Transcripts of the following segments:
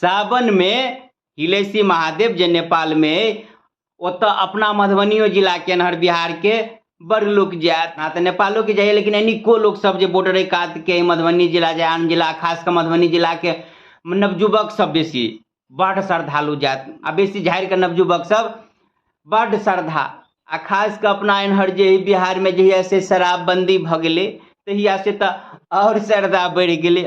सावनमे हिलेसी महादेव जे नेपालमे ओतऽ अपना मधुबनियो जिलाके एनहर बिहारके बड़ लोक जायत। हँ तऽ नेपालोके जाइए, लेकिन एनिको लोक सब जे बॉर्डरे कातके मधुबनी जिला जाय, आन जिला, खास कऽ मधुबनी जिलाके नवयुवक सब बेसी बड़ श्रद्धालु जायत आ बेसी झाड़ि कऽ नवयुवक सब बड़ श्रद्धा। आ खास कऽ अपना एनहर जे बिहारमे जहिया से शराबबंदी भऽ गेलै तहिया से तऽ आओर श्रद्धा बढ़ि गेलै।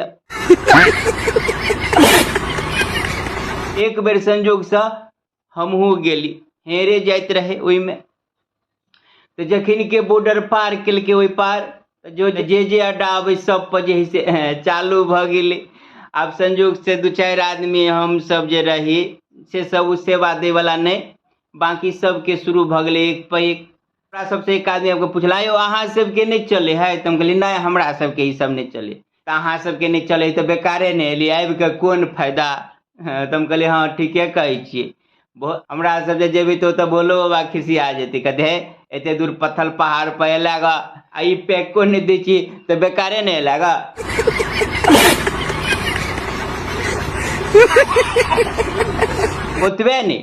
एक बेर संजोगसँ हमहूँ गेली, हेरे जाइत रहै ओहिमे, तऽ जखन के बॉर्डर पार केलकै ओहि पार तऽ जो जे जे अड्डा अबै सब पर जे है से चालू भऽ गेलै। आब संजोग से दू चारि आदमी हमसब जे रही से सब ओ सेवा दै वला नहि, बाँकी सबके शुरू भऽ गेलै एक पर एक। हमरा सबसँ एक आदमी आबिकऽ पुछला, यौ अहाँ सबके नहि चलै है? तऽ हम कहलियै नहि, हमरा सबके ई सब नहि चलै। तऽ अहाँ सबके नहि चलै तऽ बेकारे नहि एलियै, आबिकऽ कोन फायदा? तऽ हम कहलियै हँ ठीके कहै छियै। हमरा सब जे जेबै तऽ ओतऽ भोलो बाबा खिसिया जेतै, कहतै हे एते दूर पत्थर पहाड़ पर एला गऽ आ ई पैको नहि दै छी तऽ बेकारे नहि एला गऽ। ओतबे नहि,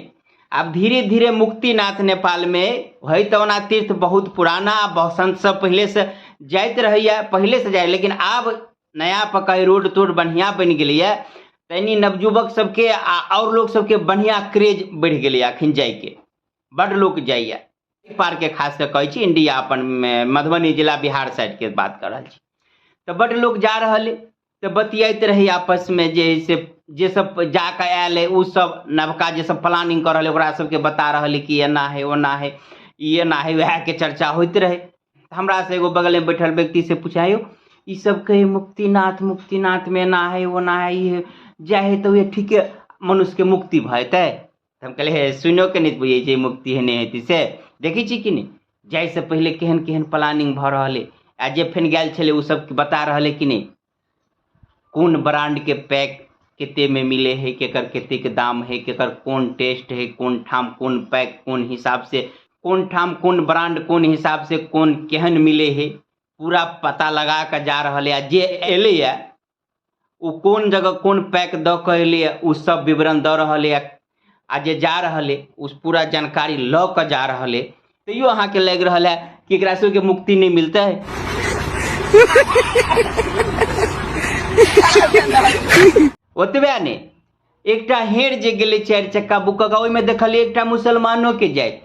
आब धीरे धीरे मुक्तिनाथ नेपालमे है तऽ ओना तीर्थ बहुत पुराना, बहुत संत सब पहिलेसँ जाइत रहैए, पहिलेसँ जाइ, लेकिन आब नया पकाइ रोड तोड बढ़िआँ बनि गेलैए, तैनी नवयुवक सबके आ आओर लोक सबके बढ़िआँ क्रेज बढ़ि गेलैए अखन जाइके, बड्ड लोक जाइए पारके, खास कऽ कहै छी इंडिया अपन मधुबनी जिला बिहार साइडके बात कऽ रहल छी। तऽ बड्ड लोक जा रहल अइ, तऽ बतियाइत रहै आपसमे जे है से जे सब जाकऽ आयल अइ ओ सब नवका जे सब प्लानिंग कऽ रहल अइ ओकरा सबके बता रहल अइ कि एना है ओना है ई एना है, वएहके चर्चा होइत रहै। हमरा से एगो बगलमे बैठल व्यक्ति से पूछा, यौ ई सब कहै मुक्तिनाथ मुक्तिनाथमे एना है ओना है, ई है जाइ है तऽ उहे ठीके मनुष्यके मुक्ति भऽ जेतै? तऽ हम कहलियै हे सुनियो के नहि बुझै छै मुक्ति है नहि हेतै, से देखै छी कि नहि जाइसँ पहिले केहन केहन प्लानिंग भऽ रहल अइ, आ जे फेर गेल छलै ओ सब बता रहल अइ कि नहि कोन ब्रांडके पैक कतेकमे मिलै हइ, केकर कतेक दाम हइ, केकर कोन टेस्ट हइ, कोन ठाम कोन पैक कोन हिसाबसँ, कोन ठाम कोन ब्रांड कोन हिसाबसँ कोन केहन मिलै हइ, पूरा पता लगा कऽ जा रहल अइ। आ जे एलैए ओ कोन जगह कोन पैक दऽ कऽ एलैए ओ सब विवरण दऽ रहल अइ, आ जे जा रहल अइ ओ पूरा जानकारी लऽ कऽ जा रहल अइ। तैयो अहाँके लागि रहल है कि एकरा सबके मुक्ति नहि मिलतै? ओतबे नहि, एकटा हेर जे गेलै चारि चक्का बुक कऽ कऽ, ओहिमे देखलियै एकटा मुसलमानोके जाइत।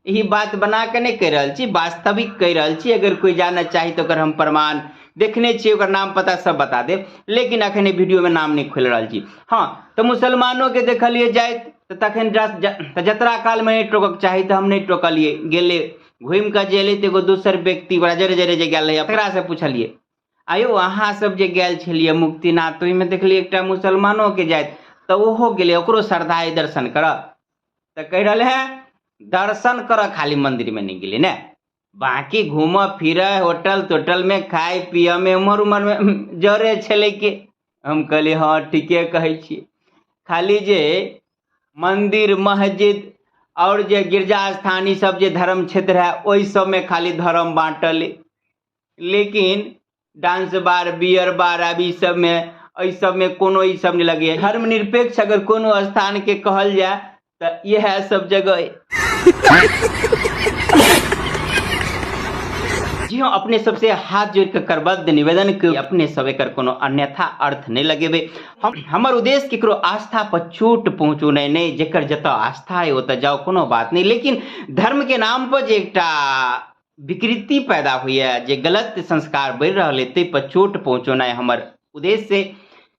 ई बात बना कऽ नहि कहि रहल छी, वास्तविक कहि रहल छी। अगर कोइ जानऽ चाही तऽ ओकर हम प्रमाण देखने छियै, ओकर नाम पता सब बता देब, लेकिन अखन एहि वीडियोमे नाम नहि खोलि रहल छी। हँ तऽ मुसलमानोके देखलियै जाइत, तऽ तखन तऽ जतरा कालमे नहि टोकक चाही तऽ हम नहि टोकलियै। गेलै घुमि कऽ जे एलै तऽ एगो दोसर व्यक्ति ओकरा जरे जरे जे गेल रहै तकरासँ पुछलियै, आयौ अहाँ सब जे गेल छलियै मुक्तिनाथ तऽ ओहिमे देखलियै एकटा मुसलमानोके जाइत, तऽ ओहो गेलै, ओकरो श्रद्धा अइ दर्शन करऽ? तऽ कहि रहल है दर्शन करऽ खाली मंदिर में नहीं गेली ने, बाकी घूमऽ फिरऽ होटल तोटल में खाय पियऽ में उम्हर उम्हर में जरे छलै के। हम कहलियै हँ ठीके कहै छियै, खाली जे मंदिर मस्जिद और जे गिरजा स्थान ई सब जे धर्म क्षेत्र है ओहि सब में खाली धर्म बाँटल अइ, लेकिन डांस बार बियर बार आब ई सबमे एहि सबमे कोनो ई सब नहि लगैया। धर्मनिरपेक्ष अगर कोनो स्थान के कहल जाय तऽ इएह सब जगह अइ। जी हाँ, अपने सबसे हाथ जोड़ के करबद्ध निवेदन कि अपने सब एकर कोनो अन्यथा अर्थ नहि लगेबै। हमर उद्देश्य केकरो आस्था पर चोट पहुँचौनाइ नहि, जेकर जतऽ आस्था अइ ओतऽ जाउ, कोनो बात नहि, लेकिन धर्म के नाम पर जे एकटा विकृति पैदा होइए, जे गलत संस्कार बढ़ि रहल अइ, ताहिपर चोट पहुँचौनाइ हमर उद्देश्य अइ।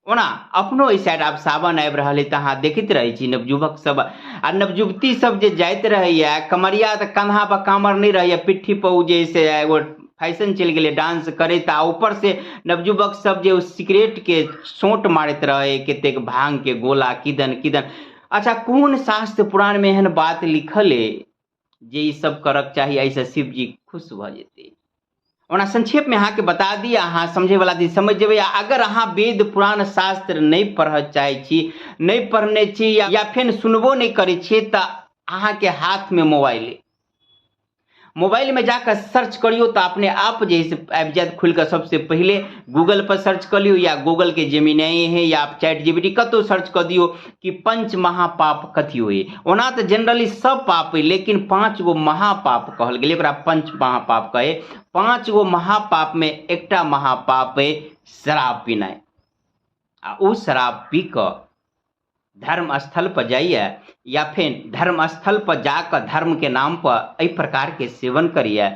ओना अपनो एहि साइड आब सावन आबि रहल अइ तऽ अहाँ देखैत रहै छी नवयुवक सब आ नवयुवती सब जे जाइत रहैए, कमरिया तऽ कन्हा पर कामर नहि रहैए, पिट्ठी पर ओ जे से एगो फैशन चलि गेलै डांस करैत, आ ऊपर से नवयुवक सब जे ओ सिगरेटके सोंट मारैत रहै, कतेक भांगके गोला किदन किदन। अच्छा, कोन शास्त्र पुराणमे एहन बात लिखल अइ जे ई सब करक चाही, एहिसँ शिवजी खुश भऽ जेतै? ओना संक्षेपमे अहाँके बता दी, अहाँ समझैवला चीज समझि जेबै। आ अगर अहाँ वेद पुराण शास्त्र नहि पढ़ऽ चाहै छी, नहि पढ़ने छी या फेर सुनबो नहि करै छियै, तऽ अहाँके हाथमे मोबाइल अइ। मोबाइलमे जाकऽ सर्च करियौ तऽ अपने आप जे है से आबि जायत खुलि कऽ। सबसे पहिले गूगल पर सर्च कऽ लियौ या गूगलके जेमिनाई है या चैट जीपीटी, कतहु सर्च कऽ दियौ कि पंच महापाप कथी होइ। ओना तऽ जनरली सब पाप होइ, लेकिन 5 गो महापाप कहल गेलै, ओकरा पंच महापाप कहै। 5 गो महापापमे एकटा महापाप अइ शराब पीनाइ, आ ओ शराब पी कऽ धर्म स्थल पर जाइए या फेर धर्म स्थल पर जाकऽ धर्मके नाम पर एहि प्रकारके सेवन करैए,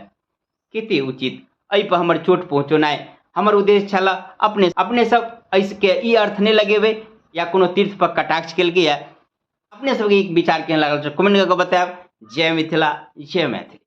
कते उचित? एहि पर हमर चोट पहुँचौनाइ हमर उद्देश्य छल। अपने अपने सब एहिके ई अर्थ नहि लगेबै या कोनो तीर्थ पर कटाक्ष केलकैए। अपने सबके ई विचार केहन लागल छै कमेंट कऽ कऽ बतायब। जय मिथिला, जय मैथिली।